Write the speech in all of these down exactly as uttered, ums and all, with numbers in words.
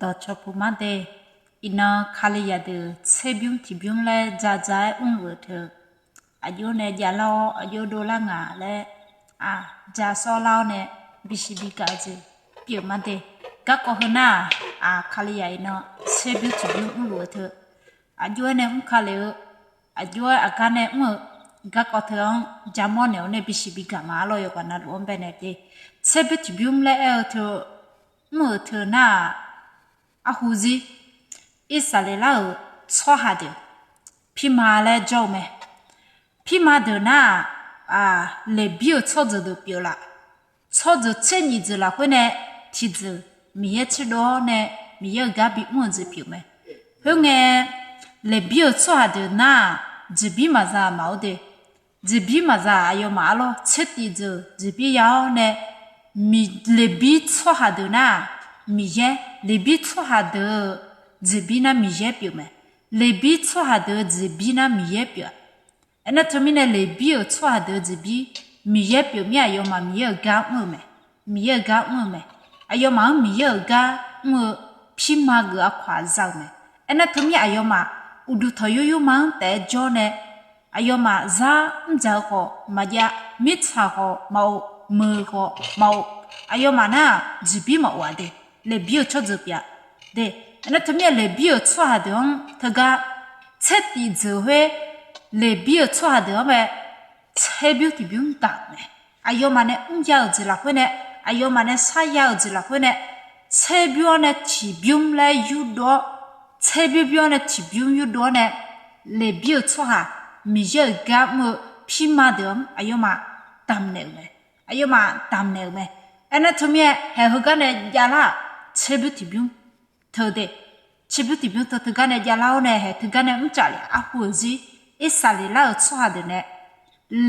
Dawqcawq puq mar de, iqnan Kalizaq deuq tserbymr tiqbymr laer dzaza-aer mr-euq teu, aqjox nae javlar-awr aqjox dovlar ngaq laer, aq, ja sawrlar-awr nae bisiq bigaq-eu jeq pyeuf mar de. Garkawv heu nar-aq, aq, Kalizaq iqnan tserbymr tiqbymr mrluf-eu teu, aqjox-aer nae mr ka le-eu, aqjox-aer aqgar nae mr-eu garkawv teu-anr jamawr naeq-awr nae bisiq bigaq ma arlawr. Yawqghaq navluf-anr baenae de, tserbymr tiqbymr laer aer-eu teu, mr-euq teu nar-aq, arhu zir, Irsaqleqlav-euq tsawrhaq deuq pirma laer jawr-eu mae. Pirma deuq nar-aq, aq, Leqbir-euq tsawrjeuq deuq pyeuf laf. Tsawrjeuq tser nyif jeuq lafkhoer nae tiqjeuq Miqyaer tserdov-awr nae Miqyaer-euq gar bimr-eu jeq pyeuf mae. Khoerngae, Leqbir-euq tsawrhaq deuq nar-aq, jeqbir maqza maqor de. Jeqbir maqza-aq aqyawfmaf arlawr tser tiv jeuq jeqbir ya-awr nae, Leqbir tsawrhaq deuq nar-aq, Miqyaer, Leqbir tsawrhaq deuq-eu jeqbir nar Miqyaer pyeuf mae. Leqbir tsawrhaq deuq-eu jeqbir nar Miqyaer pyeuf-a. Aernar teumirnae Leqbir-euq tsawrhaq deuq-eu jeqbir Miqyaer pyeuf mir-a, aqyawfmaf Miqyaer-euq gar mr-eu mae. Miqyaer-euq gar mr-eu mae. Aqyawfmaf-anr Miqyaer-euq gar mr-eu pirma geuf aqkawq-aq za-euq mae. Aernar teumir aqyawfmaf uqduq tanqyor yorma-anr taef-aer jawr nae, aqyawfmaf zar mrdzaq-eu khawf maqjav, mirtsaq khawf maqof, meuq khawf maqof, aqyawfmaf nar-aq jeqbir maqof-a de. Leqbir-euq tsawrjeuq pyeuf-a de. Aernar teumir-aq Leqbir-euq tsawrhaq deuq-anr teugar tser tiv jeuq khoer, Leqbir-euq tsawrhaq deuq-anr bae tserbymr tiqbymr daq-euq mae. Aqyawfmaf nae mrya-euq jeq lafkhoer nae, aqyawfmaf nae sarya-euq jeq lafkhoer nae, tserbymr-anr nae tiqbymr laer yurdov-awr, tserbymr bymr-anr nae tiqbymr yurdov-awr nae, Leqbir-euq tsawrhaq Miqyaer-euq gar mr-eu pirma deuq-anr aqyawfmaf damqnaeq-euq mae. Aqyawfmaf damqnaeq-euq mae. Aernar teumir-aer haeq heugar nae javlar-aq, tserbymr tiqbymr teu de. Tserbymr tiqbymr teu teugar nae javlar-awr nae haeq teugar nae mrcaf lef arhu-euq zir, Irsaqleqlav-euq tsawrhaq deuq nae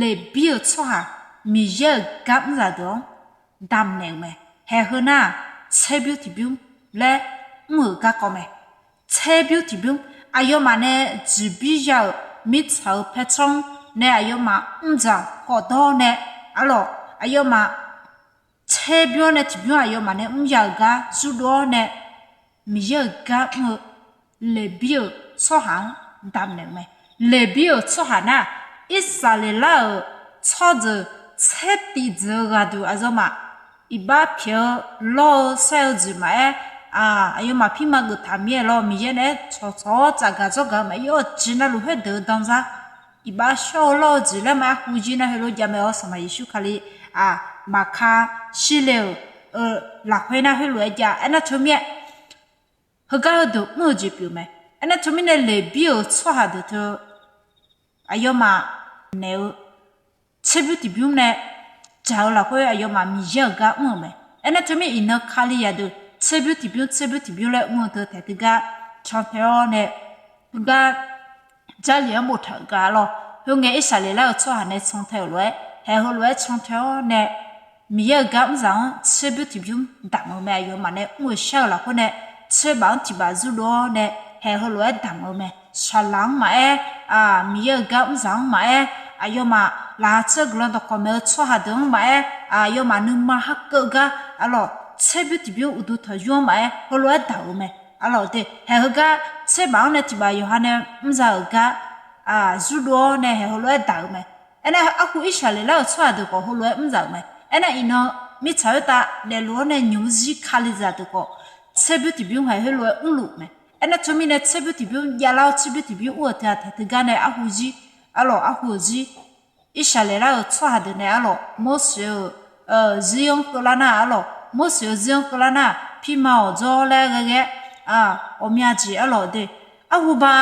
Leqbir-euq tsawrhaq Miqyaer-euq gar mr zaqdeuq-anr damqnaeq-euq mae. Haeq heu nar-aq, tserbymr tiqbymr laer mr-euq garkawv mae. Tserbymr tiqbymr, aqyawfmaf nae jeqbir ya-euq mirtsaq-euq paertsanr nae aqyawfmaf mrdzaq khawf dawr nae, arlawq, aqyawfmaf tserbymr-anr nae tiqbymr aqyawfmaf nae mrya-euq gar zurdov-awr nae, Miqyaer-euq gar mr-eu Leqbir-euq tsawrhaq-anr damqnaeq-euq mae. Leqbir-euq tsawrhaq nar-aq, Irsaqleqlav-euq tsawrjeuq tser tiv jeuq-eu ghaqduq aqyawfmaf iqbax pyaeq-eu lawr-eu saer-eu jeq maqaer, aq, aqyawfmaf pirma geuf taq mir-aer lawr, Miqyaer naeq-aer tsawqtsawq-awr tsafgaq dzawrgaq-eu maqaer, yawr-eu jeq navluf khoerdeuq-eu danzar iqbax shawr-eu lawr-eu jeq laer maqaer, arhu zir nar heulof-aer jav mae-awr, Sanqpaq Yeqsur Kali, aq, maqka shirle-euq lafkhoer nar heulof-aer jav. Aernar teumir-aer heugar heudeuq mr-eu jeq pyeuf mae. Aernar teumirnae Leqbir-euq tsawrhaq deuq teu aqyawfmaf naeq-eu tserbymr tiqbymr nae dzaq-eu lafkhoer aqyawfmaf Miqyaer-euq gar mr-euq mae. Aernar teumir iqnan Kalizaq deuq tserbymr tiqbymr tserbymr tiqbymr laer mr-eu deuq taeq teugar cantae-awr nae, teugar Jarlif-anr boftaq-euq gar lawr. Khoerngae Irsaqleqlav-euq tsawrhaq nae cantae-euq lof-aer, haeq heulof-aer cantae-awr nae, Miqyaer-euq gar mr zaq-anr tserbymr tiqbymr damq-eu mae. Aqyawfmaf nae mr-eu shar-eu lafkhoer nae, tserbaf-anr tiqbaf zurdov-awr nae, haeq heulof-aer damq-eu mae. Saqlaq-anr maqaer, Miqyaer-euq gar mr zaq-anr maqaer, aqyawfmaf laqkhaq caer guiqlanq dawqkawq maeq-eu tsawrhaq deuq-anr maqaer, aqyawfmaf nuima harkeuv gar, arlawq, tserbymr tiqbymr uqduq tanqyur-anr maqaer, heulof-aer damq-eu mae. Arlawq de, haeq heugar tserbaf-anr nae tiqbaf yawqha nae mr za-euq gar zurdov-awr nae haeq heulof-aer damq-eu mae. Aernar arhu Irsaqleqlav-euq tsawrhaq deuq khawf heulof-aer mr zaq-euq mae. Aernar iqnan mirtsaq khoertav daefluf-awr nae nymq-mr zir Kalizaq deuq khawf, tserbymr tiqbymr haeq heulof-aer mrluf mae. Aernar teumirnae tserbymr tiqbymr javlar-awr tserbymr tiqbymr ur-euq teughaq taeq teugar nae arhu zir, arlawq, arhu-euq zir Irsaqleqlav-euq tsawrhaq deuq nae arlawq, Morseq-euq zir-anr keuvlar nar, arlawq, Morseq-euq zir-anr keuvlar nar, pirma awqdzawr laer ghae ghae, ghawqmya jeq arlawq de. Arhuba,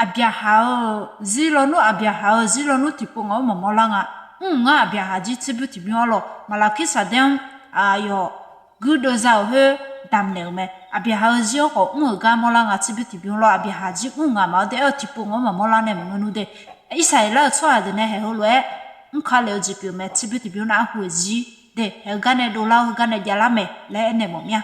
Aqbyaqhaq-euq zir lawnmr, Aqbyaqhaq-euq zir lawnmr tiqpov ngaq-anr maqmawr lar nga. Mr ngar Aqbyaqhaq jir tserbymr tiqbymr arlawq, Maqlaqkirsaq daer-anr, aqyawf guirdeuv za-euq khoer damqnaeq-euq mae. Aqbyaqhaq-euq zir-anr khawf mr-euq gar mawrlar nga tserbymr tiqbymr lawr, Aqbyaqhaq jir mr ngaq maqaer de, aer-eu tiqpov ngaq-anr maqmawr lar nae maqngeur nmr de. Irsaqleqlav-euq tsawrhaq deuq nae haeq heulof-aer mr ka le-eu jeq pyeuf mae, tserbymr tiqbymr nar arhu-euq zir de, haeq heugar nae dovlar-awr heugar nae javlar mae laer aernaeq mawf mir-a.